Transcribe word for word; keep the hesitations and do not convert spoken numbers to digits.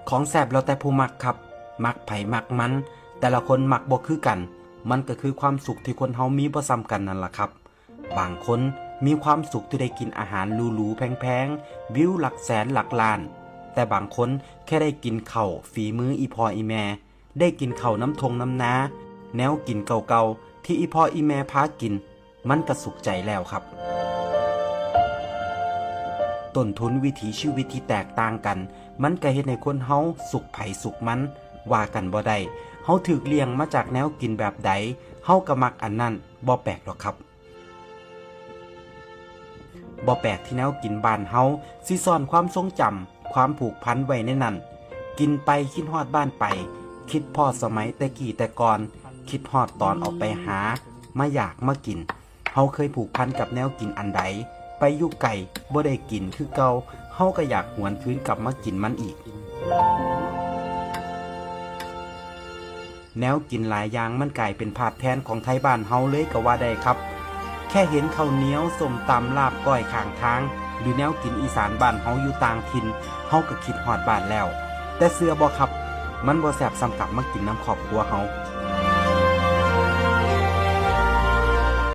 ของแซ่บแล้วแต่ผู้มักครับ มักไผมักมัน แต่ละคนมักบ่คือกัน มันก็คือความสุขที่คนเฮามีบ่ส่ำกันนั่นล่ะครับ บางคนมีความสุขที่ได้กินอาหารหรูๆแพงๆ วิวหลักแสนหลักล้าน แต่บางคนแค่ได้กินข้าวฝีมืออีพ่ออีแม่ ได้กินข้าวน้ำทงน้ำนา แนวกินเก่าๆที่อีพ่ออีแม่พากิน มันก็สุขใจแล้วครับ ต้นทุนวิถีชีวิตที่แตกต่างกัน มันก็เฮ็ดให้คนเฮาสุขไผสุขมัน ว่ากันบ่ได้ เฮาถูกเลี้ยงมาจากแนวกินแบบใด เฮาก็มักอันนั้น บ่แปลกดอกครับ บ่แปลกที่แนวกินบ้านเฮาสิซ่อนความทรงจำ ความผูกพันไว้ในนั้น กินไปคิดฮอดบ้านไป คิดพ้อสมัยแต่กี้แต่ก่อน คิดฮอดตอนออกไปหา มาอยากมากิน เฮาเคยผูกพันกับแนวกินอันใด ไปอยู่ไกลบ่ได้กินคือเก่า เฮาก็อยากหวนคืนกลับมากินมันอีก แนวกินหลายอย่างมันกลายเป็นภาพแทนของไทบ้านเฮาเลยก็ว่าได้ครับ แค่เห็นข้าวเหนียว ส้มตำ ลาบก้อยข้างทาง หรือแนวกินอีสานบ้านเฮาอยู่ต่างถิ่น เฮาก็คิดฮอดบ้านแล้ว แต่เชื่อบ่ครับ มันบ่แซ่บส่ำกลับมากินนำครอบครัวเฮา